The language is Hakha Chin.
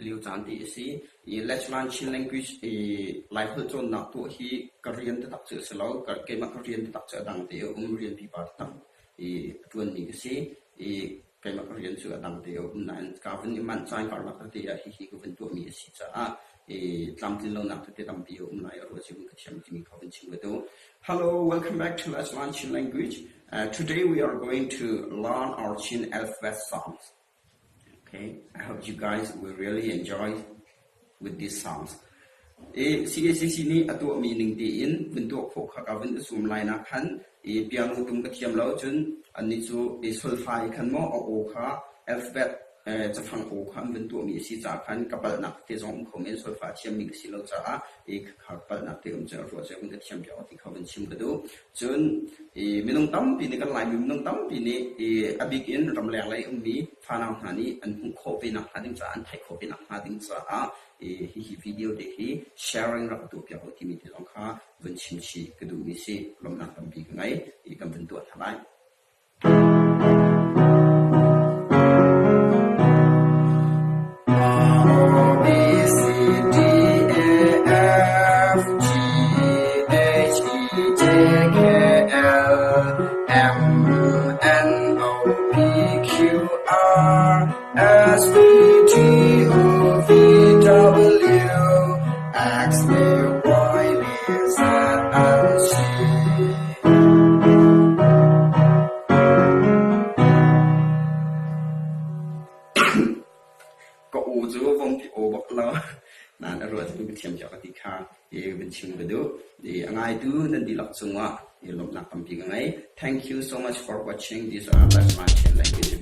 lio caan te a si. I Lechlan Chin language i Laiholh cawnnak tuah hi ka rian taktak cu a si lo. Keimah ka rian taktak cu a dang te a um. Rian pipa taktak i a ṭuanmi ka si. I keimah ka rian cu a dang te a um nain ka vun i manh caan karlak tete ah hihi ka vun tuahmi a si caah i tlamtlin lonak tete tampi a um lai a ruah cu ka thiam timi kha vun chim ka duh. Hello, welcome back to Let's Learn Chin Language. Today we are going to learn our Chin alphabet songs. Okay, I hope you guys will really enjoy with these songs. I CACC nih a tuahmi ning tein vun tuah khawh kha ka vun i zuam lai nak khan i piano tum ka thiam lo cun annih cu i solfa i khan maw a aw kha alphabet cafang aw kha an vun tuahmi a si caah khan ka palhnak te zong um kho men solfa thiammi ka si lo caah i kha palhnak te um cu a ruah cu vun ka thiam piak ti kha vun chim ka duh. Cun i minung tampi nih kan Laimi minung tampi nih i a bik in ramleng lei ummi fanau hna nih an hmuh khawh ve nakhnga ding caah an theih khawh ve nakhnga ding caah i hihi video te hi sharing rak tuah piak u timi te zong kha vun chim chih ka duhmi si. Lawmhnak tampi ka ngei i kan vun tuah hna lai. A B C D E F G H I J K L M N O P Q R S T U V W X Y Z and C. Ka aw cu vompi aw bak lo. Nain a ruah cu ka thiam cio ka ti kha i vun chim ka duh. I a ngaitu nan dihlak cungah i lawmhnak tampi ka ngei. Thank you so much for watching this uh, Let's Learn Chin language.